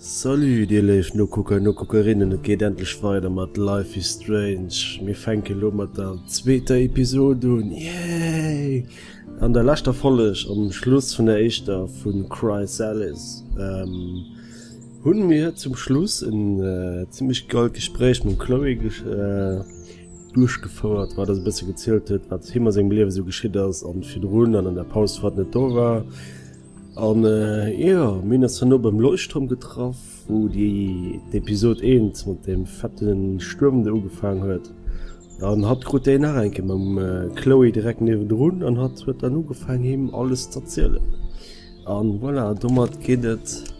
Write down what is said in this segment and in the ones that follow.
Salut dir léif Nokucker, Nokuckerinnen, et geet endlech weider mat Life is Strange. Mir fänke lo mat der zweeter Episode un, yay! An der leschter Folleg, am Schluss vun der éischter vu Chrysalis, hunn mir zum Schluss en zimmlech geilt Gespréich mam Chloé duerchgefouert, wat eis e bësse gezielt huet, wat him a sengem Liewe sou geschitt ass an virdrun an an der Paus, wou hatt net do war. An jo, mir hunn eis herno beim Leuchtturm getraff, wou déi d'Episod 1 mat deem fette Stuerm do ugefaang huet. An hatt krut déi nach eng Kéier mam Chloé direkt niewendrun an hatt huet dann ugefaang him alles z'erzielen. An voilà, domat geet et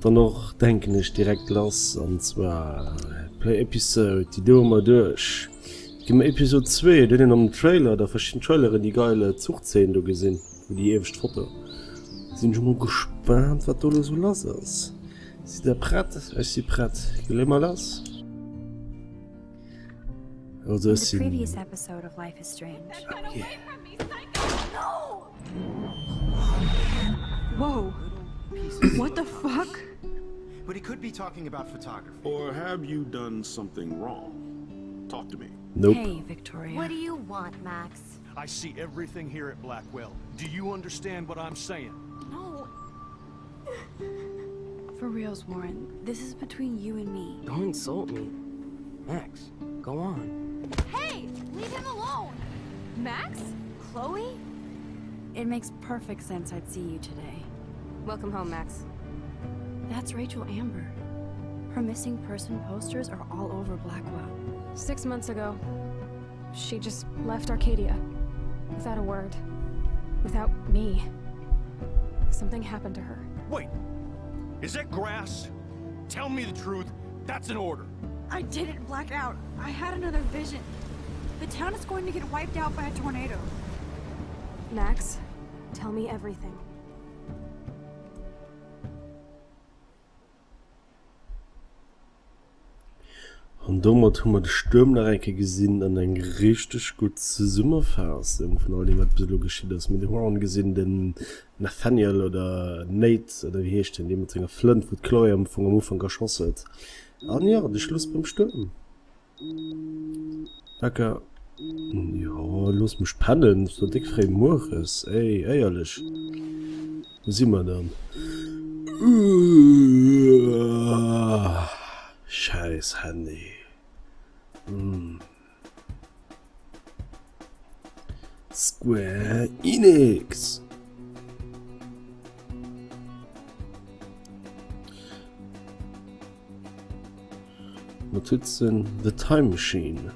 dann och, denken ech, direkt lass. An zwar Play Episode, déi doe mer duerch. Gi mer Episode 2, do huet een am Trailer, oder verschidden Traileren, déi geil Zuchzeen do gesinn. Wou déi iewescht Foto. Sinn ech mol gespaant wat do lo sou lass ass. Sidd der prett? Ech si prett. Gele mer lass. Also ech sinn. Yeah. Whoa. What the fuck? But he could be talking about photography. Or have you done something wrong? Talk to me. Nope. Hey, Victoria. What do you want, Max? I see everything here at Blackwell. Do you understand what I'm saying? No. For reals, Warren, this is between you and me. Don't insult me. Max, go on. Hey, leave him alone. Max? Chloe? It makes perfect sense I'd see you today. Welcome home, Max. That's Rachel Amber. Her missing person posters are all over Blackwell. Six months ago, she just left Arcadia. Without a word. Without me. Something happened to her. Wait! Is that grass? Tell me the truth. That's an order. I didn't black out. I had another vision. The town is going to get wiped out by a tornado. Max, tell me everything. An domat hu mer de Stuerm nach eng Kéier gesinn an eng richteg gutt Zesummefaassung vun all deem wat bis elo geschitt ass. Mir hunn de Warren gesinn, den Nathaniel oder Nate oder wéi heescht hien, dee mat senger Flënt, wou d'Chloe am Fong am Ufank erschoss huet. An jo, de Schluss beim Stuerm. Wecker, jo looss mech pennen, et ass nach déck fréi mueres, ey, éierlech. Wou si mer dann? Schäiss Handy. Square Enix. Notizen The Time Machine.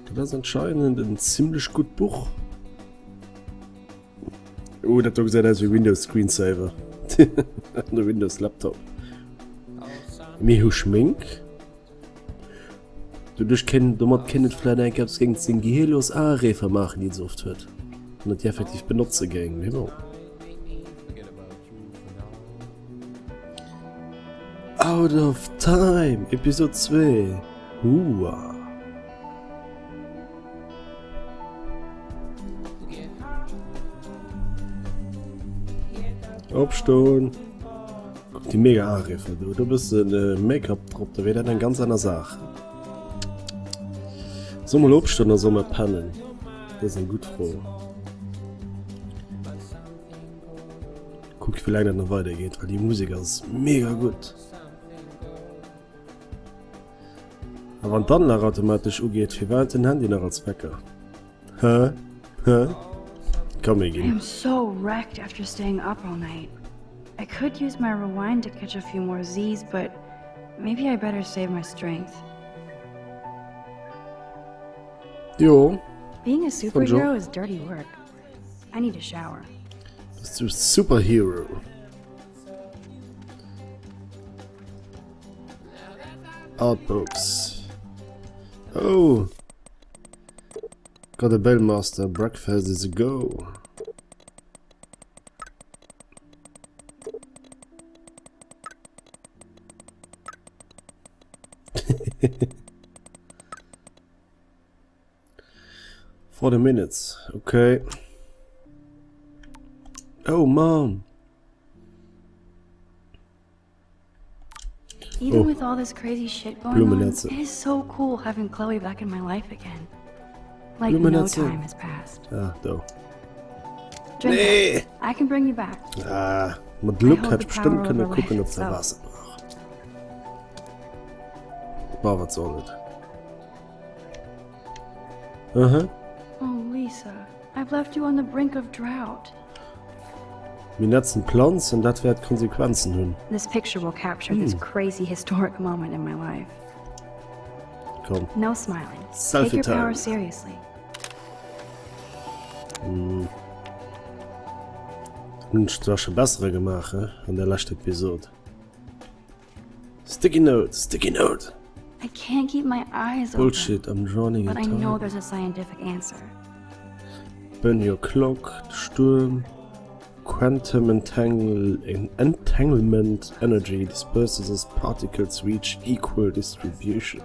Dat ass anscheinend en zimmlech gutt Buch. Oh, dat do gesäit aus wéi Windows Screensaver. An de Windows Laptop. Mir hu Schmink. Doduerch kéint, domat kéint et vläit eng Kéier eppes géint seng gehirlos Aereefer maachen, déi et esou oft huet. Wann et déi effektiv benotze géing, mee bon. Out of Time, Episode 2. Hua. Opstoen. Kuck déi mega Aariffer do. Do bëssen äh, Make-up drop, da wier dat eng ganz aner Saach. Soll mol opstoen oder soll mer pennen? Dat ass eng gutt Fro. Kuckt wéi laang dat nach weidergeet, well déi Musek ass mega gutt. A wann d'Anlag automatesch ugeet, firwat den Handy nach als Wecker? Hä? Hä? Ka méi I ginn. am so wrecked after staying up all night. I could use my rewind to catch a few more Z's, but maybe I better save my strength. Jo. Being a Fand ech och. superhero is dirty work. I need a shower. Bist du Superhero? Artbooks. Oh. Got a Bellmaster. Breakfast is a go. 40 minutes. Okay. Oh, Mom. Even Oh. with all this crazy shit going on, Blumenetze. it is so cool having Chloe back in my life again. Like no Blumenetze. time has passed. Ah, do. Drink Nee. up. I can bring you back. Ah, mat Gluck I hold hätt the ech bestimmt power kënne over life kucken, ob se itself. Waasser brauch. Bah, wat soll et? Aha. Oh, Lisa, I've left you on the brink of drought. Mir netzen d'Planzen, dat wäert Konsequenzen hunn. This picture will capture this crazy historic moment in my life. Komm. No smiling. Selfie Take your power time. seriously. Hunn ech zwar scho bessere gemaach, he, an der leschter Episode. Sticky note, sticky note. I can't keep my eyes open. Bullshit, I'm drowning in But I know time. there's a scientific answer. Burn your clock, de Stuerm, Quantum entangle, entanglement energy disperses as particles reach equal distribution.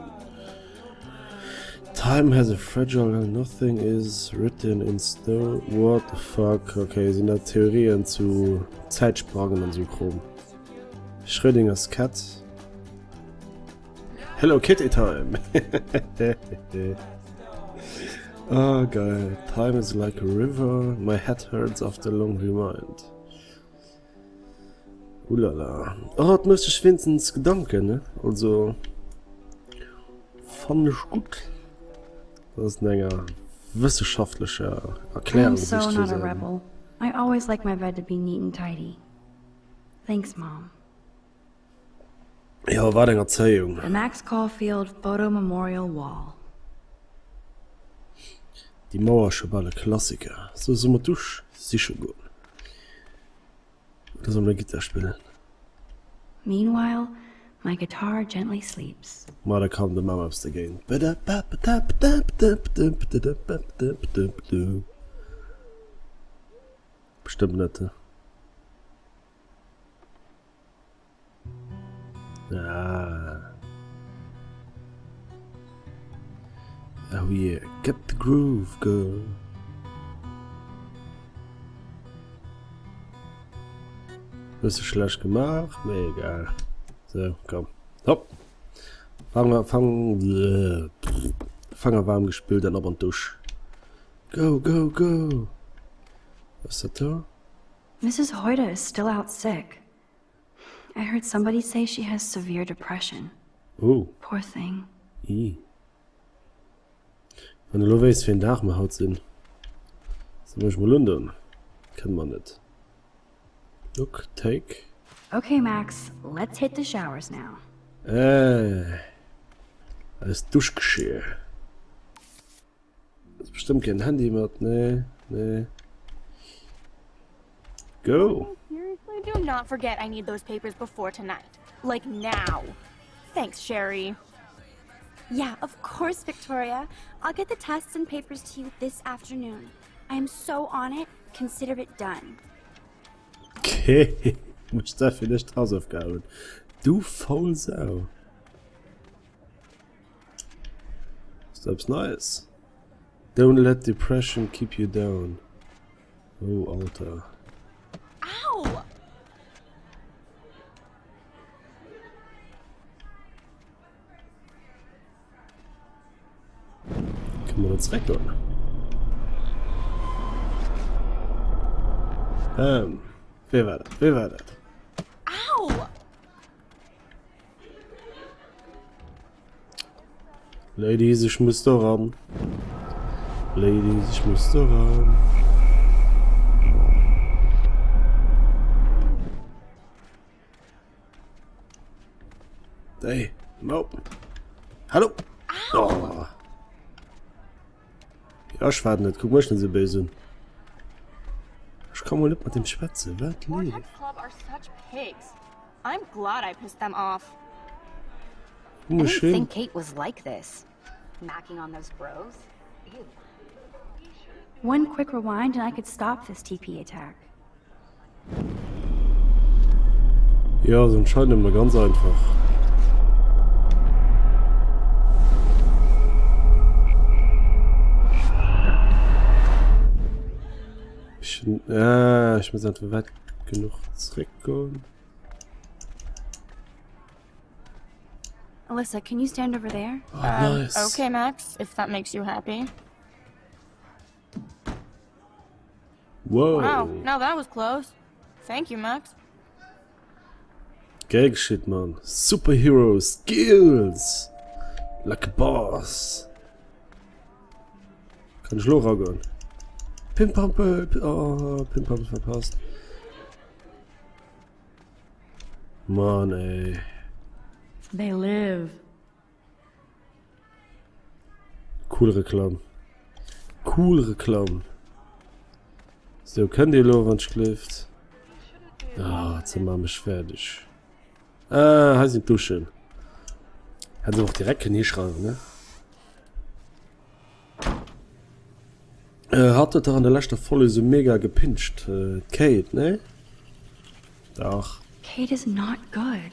Time has a fragile and nothing is written in stone. What the fuck? Okay, sinn dat Theorien zu Zäitsprangen an sou Krom. Schrödingers Cat. Hello Kitty Time! Ah, geil. Time is like a river, my head hurts after long rewind. Ulala. Oh, et mécht sech wéinstens Gedanken, ne? Also, fannen ech gutt. Dat ass no enger wësseschaftlecher Erklärung I'm so sicht not a ze. rebel. I always like my bed to be neat and tidy. Thanks, Mom. Jo, wat eng Erzéiung. The Max Caulfield Photo Memorial Wall. Déi Mauer ass scho bal e Klassiker. Sou, solle mer d'Dusch siche goen? Oder solle mer Gittar spillen? Meanwhile, my guitar gently sleeps. Ma da kann de Mamm eppes dergéint. Bestëmmt net, he? Ah. Oh yeah, get the groove, girl. Bësse schlecht gemaach, mee egal. So, komm. Hopp. Fanger, fang, Fanger warm gespült an op an d'Dusch. Go, go, go. Was ist dat do? Mrs. Hoyda is still out sick. I heard somebody say she has severe depression. Oh. Poor thing. Ih. Wann elo wéisst wéi en Dag mer haut sinn. Soll ech mol undoen? Kënne mer net. Look, take. Okay, Max, let's hit the showers now. Äh. Eist Duschgeschir. Ass bestëmmt keen Handy mat, nee, nee. Go! Seriously, do not forget I need those papers before tonight. Like now. Thanks, Sherry. Yeah, of course, Victoria. I'll get the tests and papers to you this afternoon. I am so on it. Consider it done. Okay, mécht dat fir dech d'Hausaufgaben? Du faul Sau. Ass do eppes Neies? Don't let depression keep you down. Oh, Alter. Au! Kënne mer do zeréckgoen? Ähm, wee war dat? Wee war dat? Au! Ladies, ech muss do ran. Ladies, ech muss do ran. Hey, no. Hallo. Oh. Ja, ech war net. Kuck mech net sou béis un. Ech ka mol net mat deem schwätzen. Wat leeft? Vortex Club are such pigs. I'm glad I pissed them off. Hu mech I didn't hin. think Kate was like this. Macking on those bros? Ew. One quick rewind and I could stop this TP attack. Jo, ass anscheinend net mei ganz einfach. Ech, ah, ech muss einfach weit genuch zréckgoen. Alyssa, can you stand over there? Oh, nice. Um, Okay, Max, if that makes you happy. Wow. Wow, now that was close. Thank you, Max. Gär geschitt, Mann. Superhero Skills! Like a boss! Kann ech lo ragoen? Pimpampel! Oh, Pimpampel verpasst. Mann, ey. They live. Cool Reklamm. Cool Reklamm. Sou, kënnt Dir elo, wann ech gleeft? Ah, ze maache mech fäerdeg. Ah, hei sinn d'Duschen. Hätten se och direkt kënnen hischreiwen, ne? Äh, hat huet dach an der leschter Folge sou mega gepinscht, äh, d'Kate, ne? Dach. Kate is not good.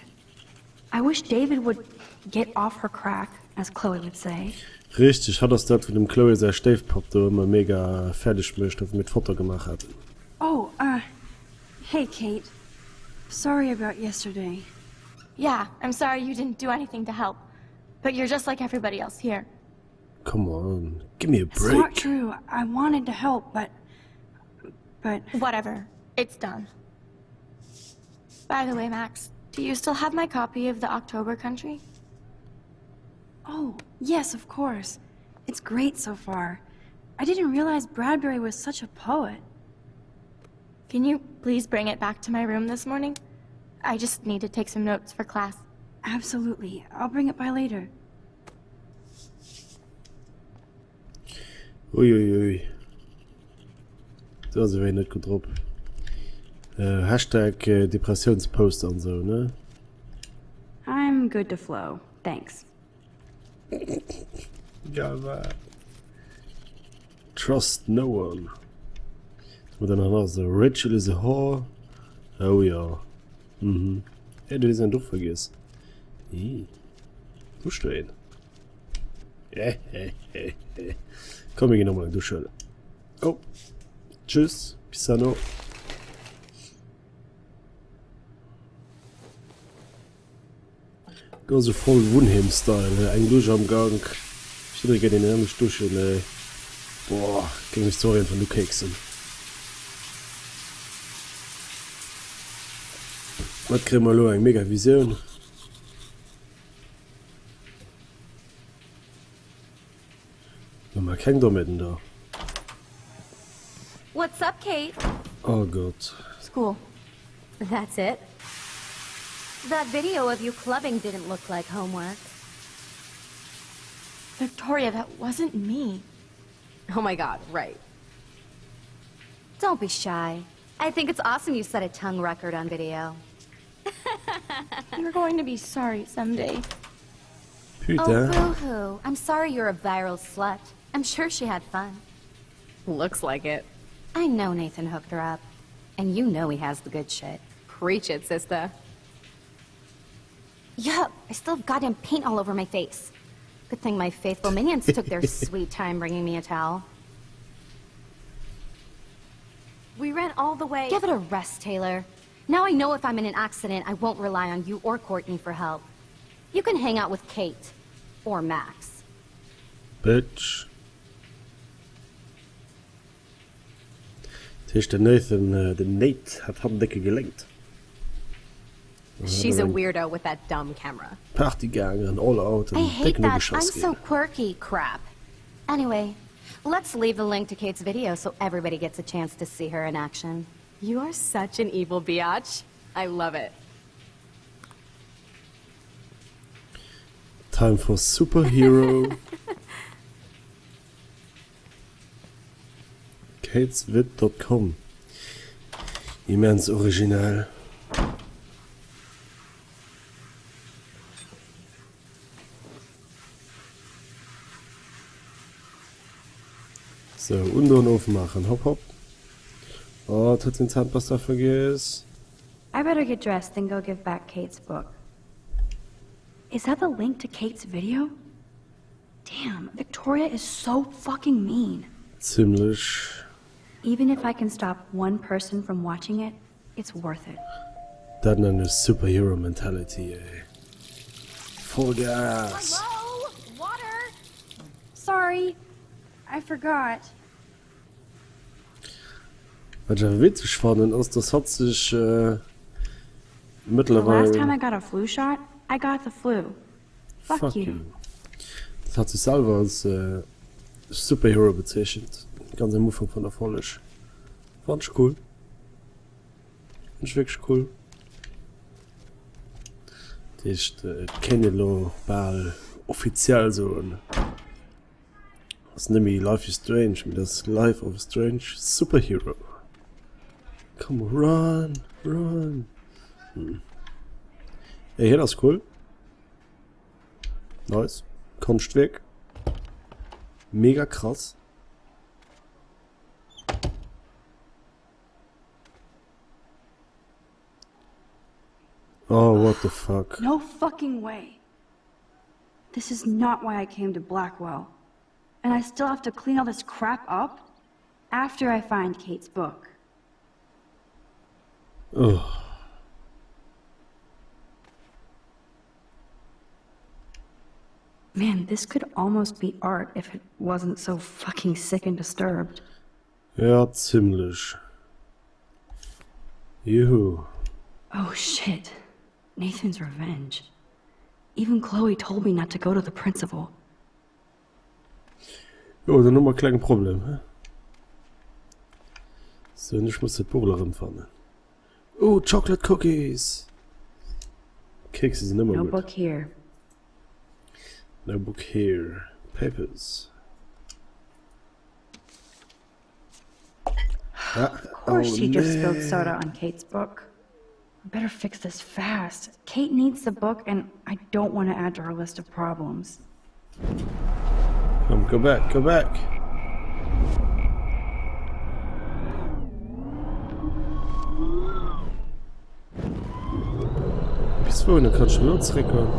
I wish David would get off her crack, as Chloe would say. Richteg, hatt ass dat wou dem Chloe säi Stéifpapp do ëmmer mega fäerdeg mécht, wou mir d'Foto gemaach haten. Oh, uh, hey Kate. Sorry about yesterday. Yeah, I'm sorry you didn't do anything to help. But you're just like everybody else here. Come on, give me a It's not break. true. I wanted to help, but but Whatever. It's done. By the way, Max, do you still have my copy of the October Country? Oh, yes, of course. It's great so far. I didn't realize Bradbury was such a poet. Can you please bring it back to my room this morning? I just need to take some notes for class. Absolutely. I'll bring it by later. Uiuiui. Do ass ewéi net gutt drop. Hashtag Depressiounspost an sou, ne? I'm good to flow. Thanks. Geil war. Trust no one. Wat dann nach so Rachel is a whore. Oh ja. Mhm. Hey, du hues en Duch vergiess. Ih. Dusch du een? Komm, mir ginn nochmal eng Dusch huelen. Oh. Tschüss. Bis dann. Do ass e voll Wunnheem-Style, eng Dusch am Gank, jidderee geet een änlech duschen, ey. Boah, géing mech zwar iergendwann ukeeksen. Wat kréie mer elo? Eng mega Visioun? Hu mer keng Dommheeten do. What's up, Kate? Oh Gott. School. That's it? That video of you clubbing didn't look like homework. Victoria, that wasn't me. Oh my god, right. Don't be shy. I think it's awesome you set a tongue record on video. You're going to be sorry someday. Putain. Oh, boo-hoo. I'm sorry you're a viral slut. I'm sure she had fun. Looks like it. I know Nathan hooked her up. And you know he has the good shit. Preach it, sister. Yup, I still have goddamn paint all over my face. Good thing my faithful minions took their sweet time bringing me a towel. We ran all the way... Give it a rest, Taylor. Now I know if I'm in an accident, I won't rely on you or Courtney for help. You can hang out with Kate. Or Max. Bitch. Dat heescht den Nathan, den Nate hat hatt en décke geléngt. She's a weirdo with that dumb camera. Party gaangen, all out I an hate décken that I'm ugeschoss so ginn. quirky crap. Anyway, let's leave the link to Kate's video so everybody gets a chance to see her in action. You are such an evil biatch. I love it. Time for Superhero. Katesvid.com Immens originell. Sou, undoen, ofmaachen, hopp hopp. Oh, et huet seng Zahnpasta vergiess. I better get dressed then go give back Kate's book. Is that the link to Kate's video? Damn, Victoria is so fucking mean. Zimlech. Even if I can stop one person from watching it, it's worth it. Dat nennen ech Superhero Mentality, ey. Vollgas! Hello? Water? Sorry, I forgot. Wat ech awer witzeg fannen, ass, dass hatt sech The last time I mëttlerweil. got a flu shot, I got the flu. Fuck Fuck you. you. Dass hatt sech selwer als Superhero bezeechent, ganz am Ufank vun der Folleg. Fand ech cool. Fand ech wierklech cool. Dat heescht, et kéint een elo bal offiziell soen, ass net méi Life is Strange, mee dat ass Life of a Strange Superhero. Come run, run. Hm. Ey, hien ass cool. Nice. Konschtwierk. Mega krass. Oh, what the fuck. No fucking way. This is not why I came to Blackwell. And I still have to clean all this crap up after I find Kate's book. Oh. Man, this could almost be art if it wasn't so fucking sick and disturbed. Ja, zimmlech. Juhu. Oh shit. Nathan's revenge. Even Chloe told me not to go to the principal. Jo, dann hu mer e klenge Problem, he? So, ech muss dat Buch elo erëmfannen. Oh, Chocolate Cookies! Kekse sinn ëmmer No gutt. book here. No book here. Papers. Ah, Of course oh, she just spilled nee. soda on Kate's book. I better fix this fast. Kate needs the book and I don't want to add to her list of problems. Komm, go back, go back. Bis wohin, da kannst du nur zurückkommen.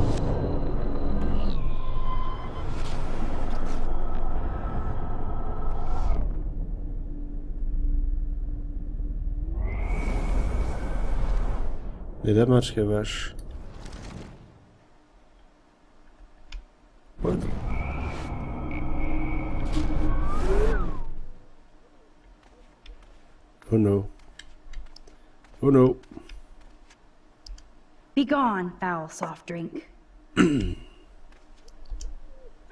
Nee, dat mat ich ewech. What? Oh no. Oh no. Be gone, foul soft drink.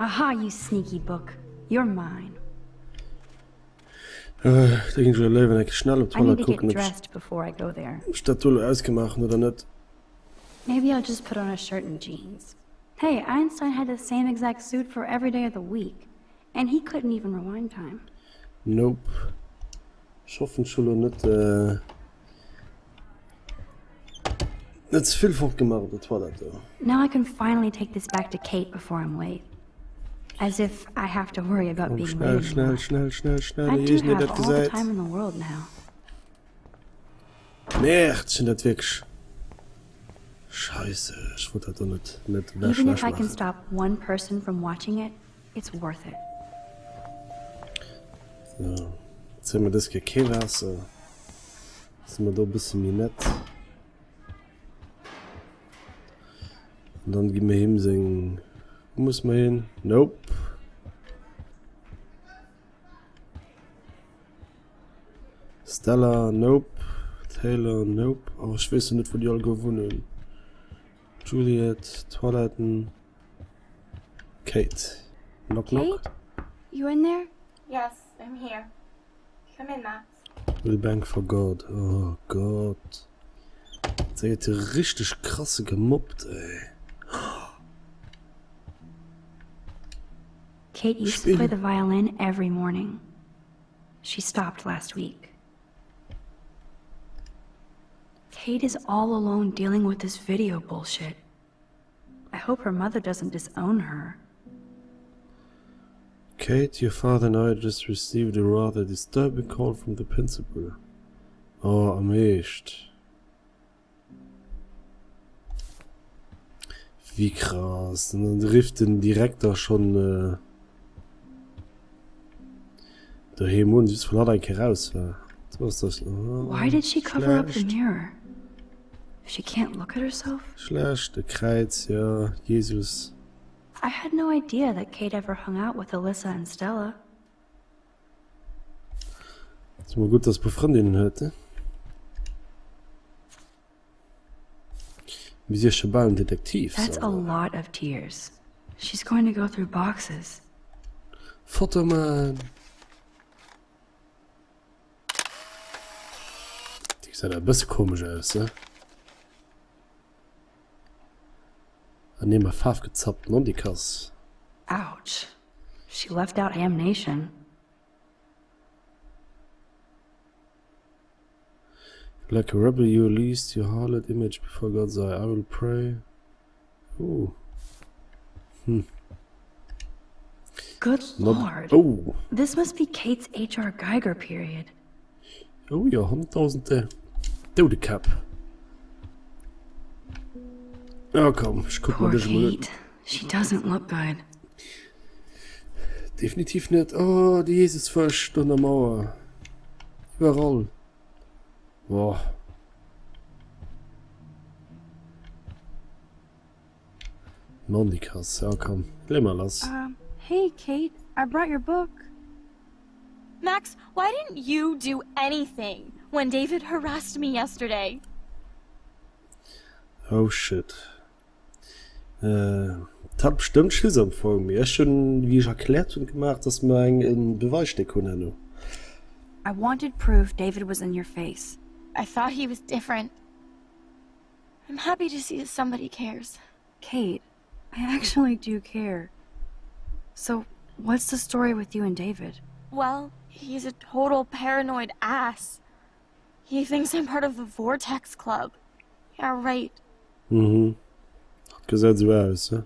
Aha, you sneaky book. You're mine. Äh, da ging ech léiwer eng Kéier schnell op I need d'Toilette to get kucken, ob ech dressed before I go there. dat do elo ausgemaach hunn oder net. Maybe I'll just put on a shirt and jeans. Hey, Einstein had the same exact suit for every day of the week, and he couldn't even rewind time. Nope. Ech hoffen ech hu lo net net ze vill fort gemaach op der Toilette do. Now I can finally take this back to Kate before I'm late. As if I have to worry about Komm being schnell, late schnell, anymore. schnell, schnell, schnell, I éier do iergendeen have dat all the gesäit. time in the world now. Merde, ech hunn dat wierklech. Scheisse, ech wollt dat do net net ewech Even ewech if I can maachen. stop one person from watching it, it's worth it. So, zéie mer dës Kéier kee Waasser. Si mer do e bësse méi nett. An dann gi mer him seng. Wou muss mer hin? Nope. Stella, nope. Taylor, nope. Oh, ech weess jo net, wou déi all gewunn hunn. Juliet, Toiletten. Kate. Knock, knock. Kate? You in there? Yes, I'm here. Come in, Max. Will bang for God. Oh Gott. Se gëtt richteg krasse gemobbt, ey. Kate used to play the violin every morning. She stopped last week. Kate is all alone dealing with this video bullshit. I hope her mother doesn't disown her. Kate, your father and I just received a rather disturbing call from the principal. Oh, am Eescht? Wéi krass. Dann rifft den Direkter schonn doheem un, just well hatt eng Kéier raus war. So ass das. Why did she cover up the Schlecht. mirror? She can't look at herself? Schlecht, e Kräiz, jo, Jesus. I had no idea that Kate ever hung out with Alyssa and Stella. Ass mol gutt, dass e puer Frëndinnen huet, ne? Mee si ass scho bal en Detektiv. That's a lot of tears. She's going to go through boxes. Fotoman! Déi gesäit awer e bësse komesch aus, ne? An nee, mat Faarf gezappt, Nondikass. Ouch. She left out damnation. Like a rebel you released your harlot image before God's eye. I will pray. Oh. Hm. Good Not, lord. oh. This must be Kate's H.R. Geiger period. Oh jo, honnertdausende Doudekäpp. Oh komm, ech kuck mer Poor dech emol un. Kate. She doesn't look good. Definitiv net. Oh, de Jesusfësch do an der Mauer. Iwwerall. Boah. Nondikass. Ja, komm, lee mer lass. Um, hey, Kate. I brought your book. Max, why didn't you do anything when David harassed me yesterday? Oh shit. Äh, hat bestëmmt Schiss am Fong, mee ech hunn, wéi ech erkläert hunn, gemaach, dass mer eng e Beweisstéck hunn herno. I wanted proof David was in your face. I thought he was different. I'm happy to see that somebody cares. Kate, I actually do care. So, what's the story with you and David? Well, he's a total paranoid ass. He thinks I'm part of the Vortex Club. Yeah, right. Mhm. Dat gesäit esou aus, ne?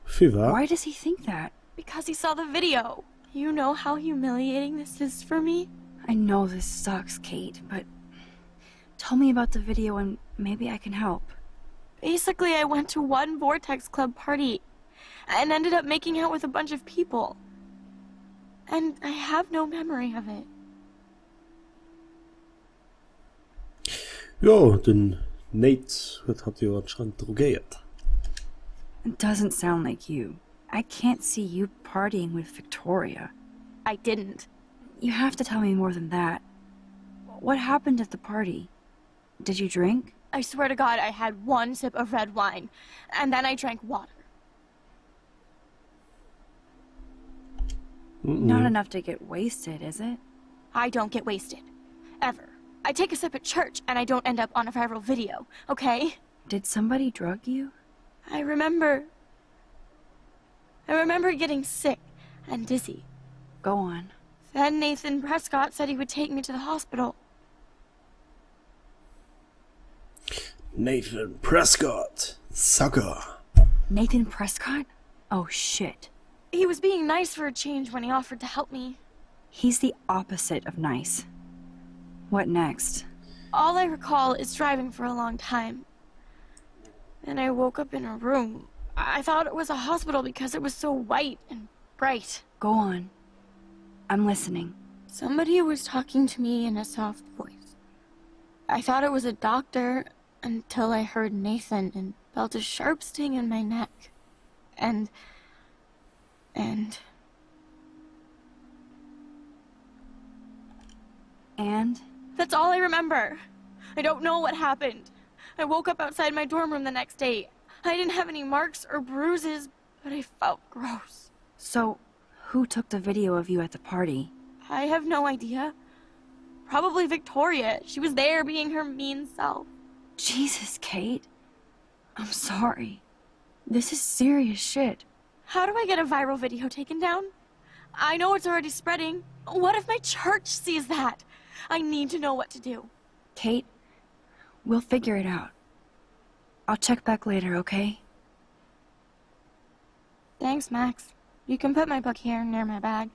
Firwat? Why does he think that? Because he saw the video. You know how humiliating this is for me? I know this sucks, Kate, but tell me about the video and maybe I can help. Basically, I went to one Vortex Club party and ended up making out with a bunch of people. And I have no memory of it. Jo, den Nate huet hatt jo anscheinend drogéiert. It doesn't sound like you. I can't see you partying with Victoria. I didn't. You have to tell me more than that. What happened at the party? Did you drink? I swear to God, I had one sip of red wine, and then I drank water. Not enough to get wasted, is it? I don't get wasted. Ever. I take a sip at church and I don't end up on a viral video, okay? Did somebody drug you? I remember. I remember getting sick and dizzy. Go on. Then Nathan Prescott said he would take me to the hospital. Nathan Prescott, Sucker! Nathan Prescott? Oh shit. He was being nice for a change when he offered to help me. He's the opposite of nice. What next? All I recall is driving for a long time. Then I woke up in a room. I thought it was a hospital because it was so white and bright. Go on. I'm listening. Somebody was talking to me in a soft voice. I thought it was a doctor until I heard Nathan and felt a sharp sting in my neck. And. And. And? That's all I remember. I don't know what happened. I woke up outside my dorm room the next day. I didn't have any marks or bruises, but I felt gross. So, who took the video of you at the party? I have no idea. Probably Victoria. She was there being her mean self. Jesus, Kate. I'm sorry. This is serious shit. How do I get a viral video taken down? I know it's already spreading. What if my church sees that? I need to know what to do. Kate, we'll figure it out. I'll check back later, okay? Thanks, Max. You can put my book here near my bag.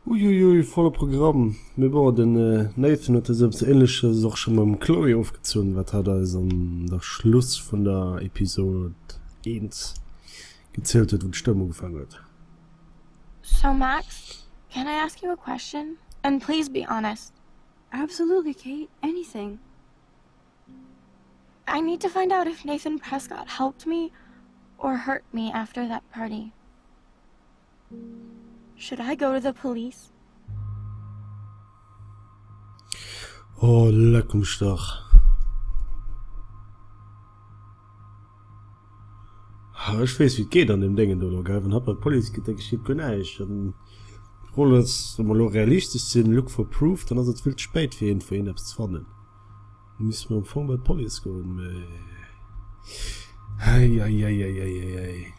Uiuiui, volle Programm. Mee bon, den Nathan huet eppes Ähnleches och scho mam Chloe ofgezunn, wat hatt eis an der Schluss vun der Episod 1 gezielt huet, wou d'Stëmm ugefaangen huet. So Max, can I ask you a question? And please be honest. Absolutely, Kate. Anything. I need to find out if Nathan Prescott helped me or hurt me after that party. Should I go to the police? Oh, leck mech dach. Ech weess wéi et geet an deem Déngen do elo, gell? Wann hatt bei d'Police geet, da geschitt guer näischt. An d'Fro ass, wa mer elo realistesch sinn, look for proof, dann ass et vill ze spéit fir iergendwou een eppes ze fannen. Da misste mer am Fong bei d'Police goen, mä eieieiei.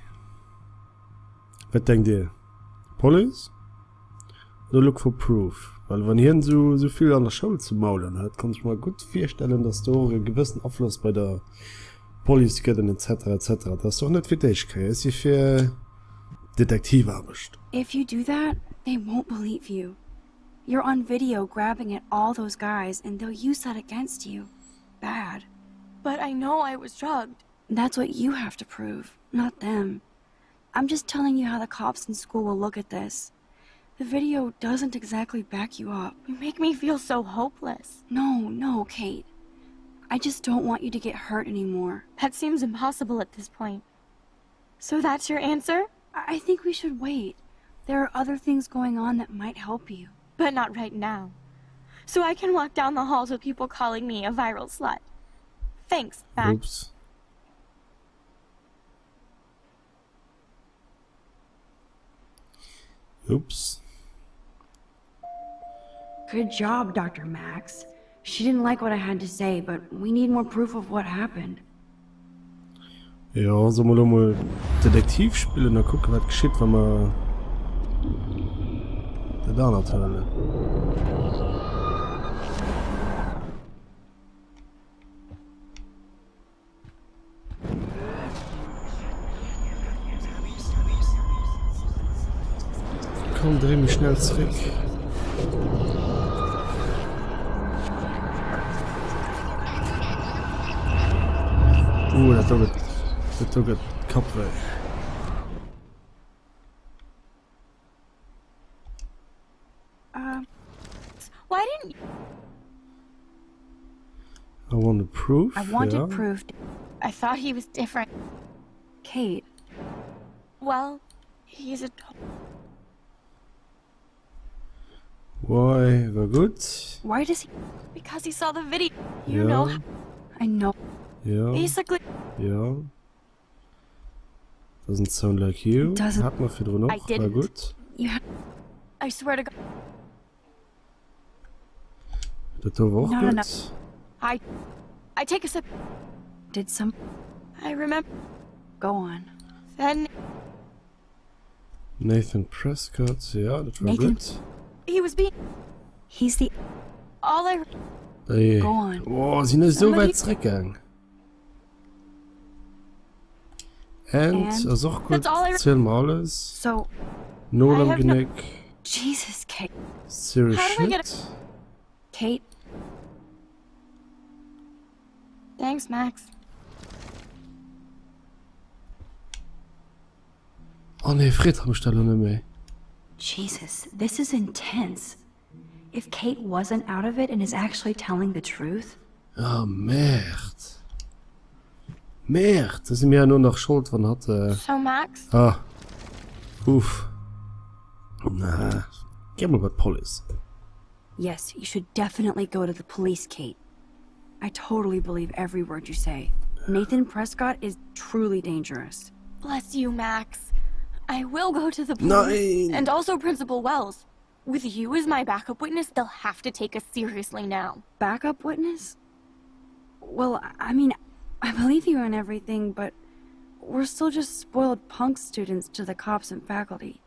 Wat denkt dir? Police oder look for proof? Well wann hien sou sou vill an der Schoul ze maulen huet, kann ech mer gutt virstellen, dass do och e gewëssen Afloss bei der Police gëtt an etc etc. Dat ass och net fir d'éischt Kéier, ech si fir Detektivaarbecht. If you do that, they won't believe you. You're on video grabbing at all those guys and they'll use that against you. Bad. But I know I was drugged. That's what you have to prove, not them. I'm just telling you how the cops in school will look at this. The video doesn't exactly back you up. You make me feel so hopeless. No, no, Kate. I just don't want you to get hurt anymore. That seems impossible at this point. So that's your answer? I think we should wait. There are other things going on that might help you. But not right now. So I can walk down the halls with people calling me a viral slut. Thanks, Max. Oops. Oops. Good job, Dr. Max. She didn't like what I had to say, but we need more proof of what happened. Jo, solle mer lo mol Detektiv spillen a kucken, wat geschitt, wa mer dat anert huelen. Komm, dréi mech schnell zréck. Uh, dat do gëtt, dat do gëtt Kappwéi. Uh, why didn't you... I wanted proof. I wanted yeah. proof. I thought he was different. Kate. Well, he's a. Why? War gutt. Why does he? Because he saw the video. You yeah. know. I know. Yeah. Basically. Yeah. Doesn't sound like you. Doesn't. Hat mer virdrun och. I didn't. War gutt. You ha I swear to God. Dat do war och Not gutt. I. I take a sip. Did some. I remember. Go on. Then Nathan Prescott, ja, dat war Nathan- gutt. he was being. He's the. All I. Ey. Go on. Oh, sinn ech esou Somebody- wäit zeréckgaang. And And? ass och gutt. That's all I- Ziel mer alles. So, Nol I am have no- Genéck. Jesus, Kate. Serious How do I get shit. Kate, Thanks, Max. Oh nee, freet mech dat lo net méi. Jesus, this is intense. If Kate wasn't out of it and is actually telling the truth, Ah, Merde. Merde, da si mir ja no nach Schold, wann hatt. Äh, So, Max, ah. Uff. Na, geh mol bei d'Police. yes, you should definitely go to the police, Kate. I totally believe every word you say. Nathan Prescott is truly dangerous. bless you, Max. I will go to the police. Nein! And also Principal Wells. With you as my backup witness, they'll have to take us seriously now. Backup witness? Well, I mean, I believe you and everything, but we're still just spoiled punk students to the cops and faculty.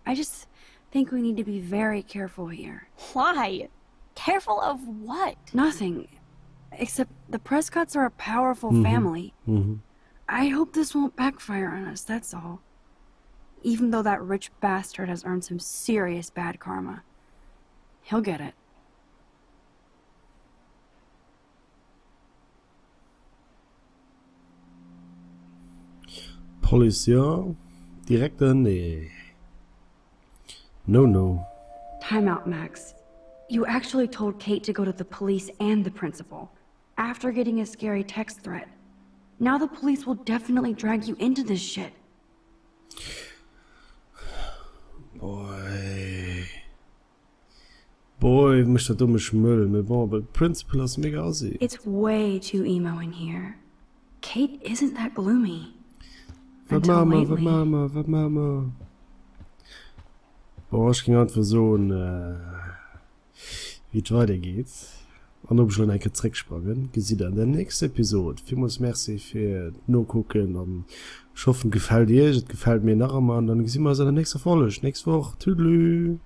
I just think we need to be very careful here. Why? Careful of what? Nothing. Except the Prescotts are a powerful family. Mhm. I hope this won't backfire on us, that's all. Even though that rich bastard has earned some serious bad karma. He'll get it. Police, jo. Direkt, äh, nee. No, no. Time out, Max. You actually told Kate to go to the police and the principal after getting a scary text threat. Now the police will definitely drag you into this shit. Boy. Boy, mécht dat do mech mëll. Mee bon, well Principal ass mega assi. It's way too emo in here. Kate isn't that gloomy. Wat Until maache mer, wat lately. maache mer, wat maache mer? Bon, ech géing einfach soen, wéi et weidergeet an ob ech elo nach eng Kéier zrécksprangen, gesitt der an der nächster Episod. Villmools Merci fir d'Nokucken an ech hoffen et gefält iech. Et gefält mir nach ëmmer an dann gesi mer eis an der nächster Folg, nächst Woch. Tüdelü!